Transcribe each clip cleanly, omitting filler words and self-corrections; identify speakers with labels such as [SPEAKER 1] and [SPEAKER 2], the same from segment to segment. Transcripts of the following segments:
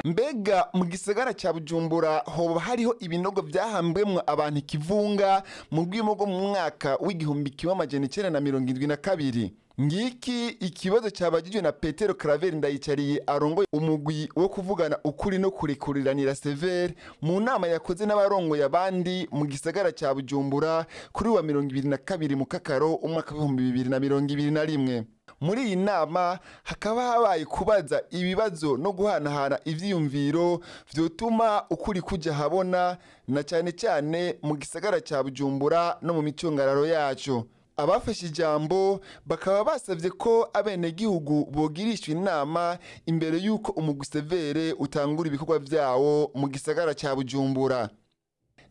[SPEAKER 1] Mbega mu gisagara ca Bujumbura hoba hariho ibinogo vyahambwemwo abantu ikivunga mu rwimo rwo mu mwaka w'1972? Ngiki ikibazo cabajijwe na Petero Claver Ndayicariye arongoye umugwi wo kuvugana ukuri no kurekuriranira CVR mu nama yakoze n'abarongoye abandi mu gisagara ca Bujumbura kuri wa 22 Mukakaro umwaka 2021. Muri iyi nama hakaba habaye kubaza ibibazo no guhanahana ivyiyumviro vyotuma ukuri kuja habona, na cane cane mu gisagara ca Bujumbura no mu micungararo yaco. Abafashe ijambo bakaba basavye ko abenegihugu bogirishwa inama imbere y'uko umugwi CVR utangura ibikorwa vyawo mu gisagara ca Bujumbura.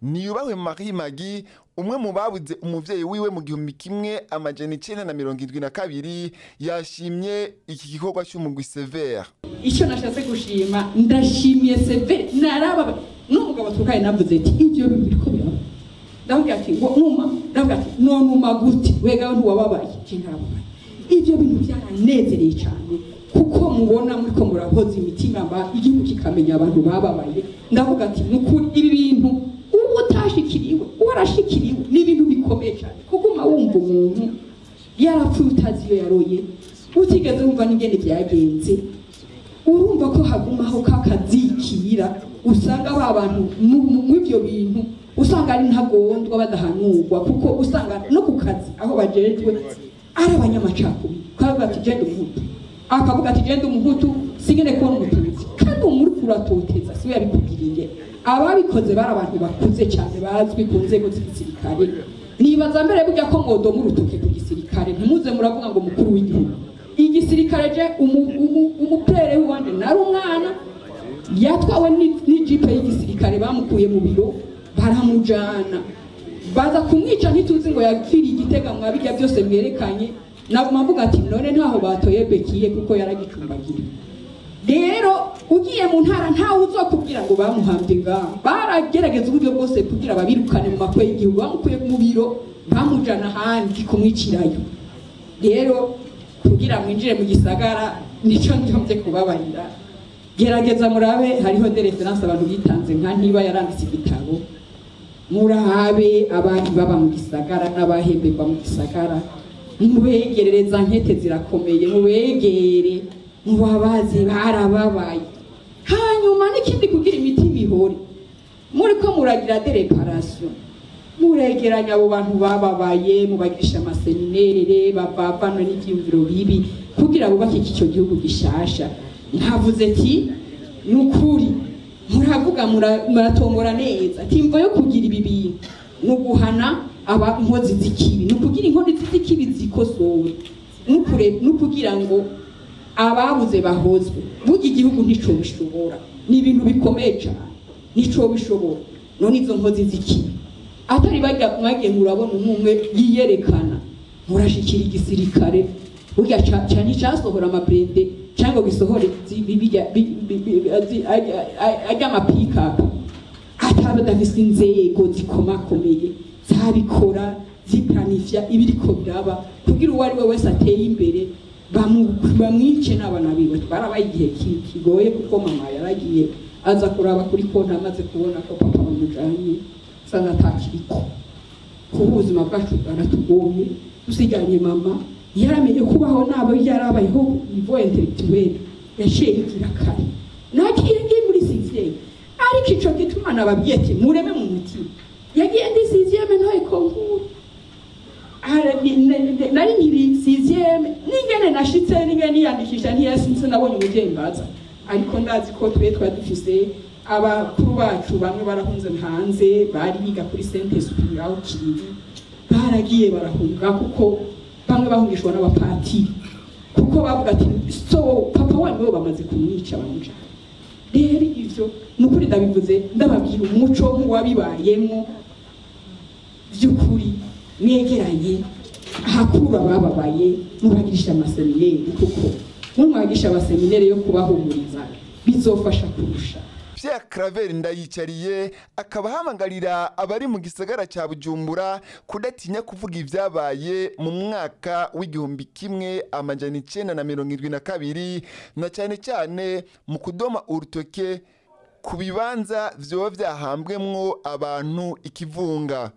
[SPEAKER 1] Niyubahwe Marie Maggie, umwe mu babuze umuvyeyi wiwe mu 1972, yashimye iki gikorwa c'umugwi CVR.
[SPEAKER 2] Icyo nashatse gushima, ndashimiye CVR. Naraba n'umugabo tukaye navuze ati ivyo biriko biraba, ndavuga ati ngo numa, ndavuga ati nonuma gute wegawe ntiwababaye? Je narababaye. Ivyo bintu byaranezereye cyane kuko mubona muriko murahoza imitima mba igihugu kikamenya abantu bababaye. Ndavuga ati nukuri ibi bintu ubu utashikiriwe warashikiriwe ni ibintu bikomeye cyane, kuguma wumva umuntu yarapfuye utazi iyo yaroye, utigeze wumva n'ingene byagenze, urumva ko hagumaho kakazikira. Usanga ba bantu mw'ivyo bintu usanga ari ntagondwa badahanurwa, kuko usanga no ku kazi aho bajejwe ari abanyamacakubiri. Kavuga ati genda umuhutu, akavuga ati genda umuhutu singene kubona umututsi, kandi umuri kuratoteza siwe yabikugiriye. Ababikoze bari abantu bakuze cyane bazwi ku nzego z'igisirikare. Nibaza mbere burya ko mwodomu urutoke ku gisirikare, ntimuze muravuga ngo mukuru w'igihugu. Igisirikare je umuprere wanje nari umwana yatwawe n'ijipe y'igisirikare, bamukuye mu biro baramujana baza kumwica, ntituzi ngo yapfiriye Igitega. Mwabirya byose mwerekanye, naguma mvuga ati none ntaho batoye bekiye kuko yaragicumbagira. Rero ugiye mu ntara ntawe uzokubwira ngo bamuhambye ngaho. Baragerageza uburyo bwose kugira babirukane mu makwe y'igihugu, bamukuye mu biro bamujana ahandi kumwicirayo. Rero kugira mwinjire mu gisagara nico ndyomvye kubabarira, gerageza murabe hariho des références abantu bitanze, nka ntiba yaranditse igitabo, murabe abandi baba mu gisagara n'abahemberwa mu gisagara, mubegerereza nkete zirakomeye, mubegere mubabaze barababaye. Hanyuma n'ikindi, kugira imitima ihore, muriko muragira des réparations, muregeranya abo bantu bababaye, mubagirisha ama séminaires bavavano n'ivyiyumviro bibi kugira bubake ico gihugu gishasha. Nkavuze ati nukuri muravuga muratombora neza ati imvo yo kugira ibi bintu ni uguhana aba inkozi z'ikibi, ni ukugira inkozi z'ikibi zikosore, nukugira ngo ababuze bahozwe. Burya igihugu ntico bishobora, ni ibintu bikomeye cyane, ntico bishobora. None izo nkozi z'ikibi atari bajya mwagiye murabona umwe yiyerekana, murashikira igisirikare burya cyane cyasohora ama blindés cyangwa gisohore ajya ama pick-up ataba adafise inzego zikomakomeye zabikora ziplanifya ibiriko biraba, kugira uwo ari we wese ateye imbere bamwice n'abana biwe. Twarabaye igihe kigoye kuko mama yaragiye aza kuraba kuri konti, amaze kubona ko papa bamujanye usanga atakiriko, kuba ubuzima bwacu bwaratugoye. Dusigaranye mama yaramenye kubaho nabo yarabayeho niveau intellectuel yaciye yigira kare, nagiye ngiye muri sixième. Ariko ico gituma nababwiye ati mureme mu mutima, yagiye ndi sixième ntoye concours, nari nkiri sixième. N'ingene nashitse n'ingene niyandikisha ntiyasinze nabonye umuvyeyi mbaza, ariko ndazi ko twe twari dufise abakuru bacu bamwe barahunze hanze, bari biga kuri Saint Esprit aho Kiriri, baragiye barahunga kuko bamwe bahungishwa n'abapatiri, kuko bavuga ati so papa wanyu bo bamaze kumwica bamujana. Rero ivyo nukuri ndabivuze ndababwira umuco nk'uwabibayemwo by'ukuri. Mwegeranye ahakuru abababaye, mubagirisha ama séminaires, kuko mumwagisha ama séminaires yo kubahumuriza bizofasha kurusha.
[SPEAKER 1] Pierre Claver Ndayicariye akaba ahamagarira abari mu gisagara ca Bujumbura kudatinya kuvuga ivyabaye mu mwaka w'1972, na cane cane mu kudoma urutoke ku bibanza vyoba vyahambwemwo abantu ikivunga.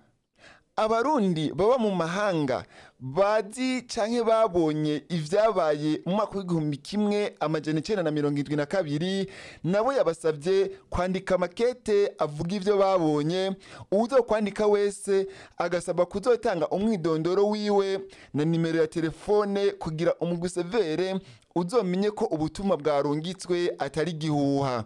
[SPEAKER 1] Abarundi baba mu mahanga bazi canke babonye ivyabaye mu mwaka w'1972 nabo yabasavye kwandika makete avuga ivyo babonye. Uwuzokwandika wese agasabwa kuzotanga umwidondoro wiwe na nimero ya telefone kugira umugwi severe uzomenye ko ubutumwa bwarungitswe atari gihuha.